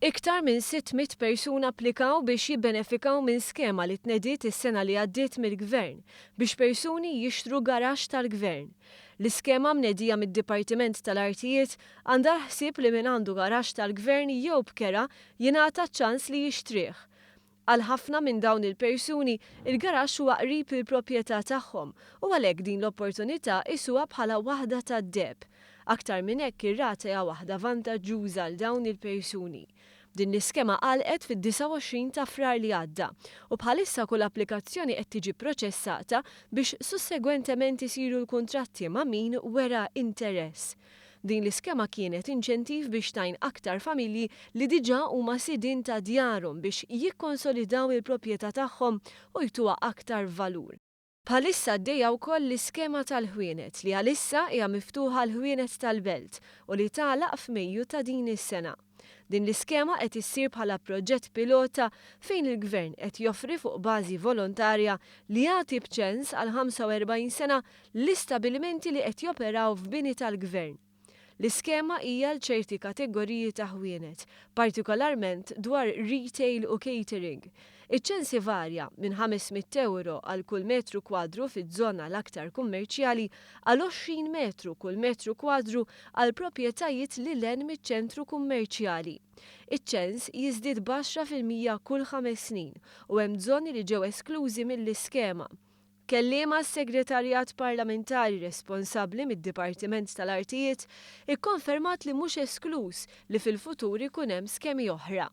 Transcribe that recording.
Iktar minn 600 persuna applikaw biex jibbenefikaw minn skema li tnediet is-sena li għaddiet mill-Gvern biex persuni jixtru garaxx tal-Gvern. L-iskema mnedija mid-Dipartiment tal-Artijiet għandha l-ħsieb li min għandu garaxx tal-Gvern jew b'kera jingħata ċ-ċans li jixtrih. Għal ħafna minn dawn il-persuni, il-garaxx huwa qrib il-proprjetà tagħhom u għalhekk din l-opportunità qisuha bħala waħda tad-deheb. Aktar minn hekk ir-rata hija waħda vantaġġuża għal dawn il-persuni. Din l-iskema għalqet fid-29 ta' Frar li għadda u bħalissa kull applikazzjoni qed tiġi pproċessata biex sussegwentement isiru l-kuntratti ma' min wera interess. Din l-iskema kienet inċentiv biex tgħin aktar familji li diġà huma sidien ta' djarhom biex jikkonsolidaw il-proprjetà tagħhom u jtuha aktar valur. Bħalissa għaddejja wkoll l-iskema tal-ħwienet li għalissa hija miftuħa għall-ħwienet tal-Belt u li tagħlaq f'Mejju ta' din is-sena. Din l-iskema qed issir bħala proġett pilota fejn il-Gvern qed joffri fuq bażi volontarja li jagħti b'ċens għal 45 sena l-istabilimenti li qed joperaw f'bini tal-Gvern. L-iskema hija għal ċerti kategoriji ta' ħwienet, partikolarment dwar retail u catering. Iċ-ċens ivarja minn 500 ewro għal kull metru kwadru fiż-żona l-aktar kummerċjali għal 20 metru kull metru kwadru għal proprjetajiet lil hinn miċ-ċentru kummerċjali. Iċ-ċens jiżdied b'10% kull ħames snin u hemm żoni li ġew esklużi mill-iskema. Kelliem għas-Segretarjat Parlamentari responsabbli mid-Dipartiment tal-Artijiet ikkonfermat li mhux eskluż li fil-futur ikun hemm skemi oħra.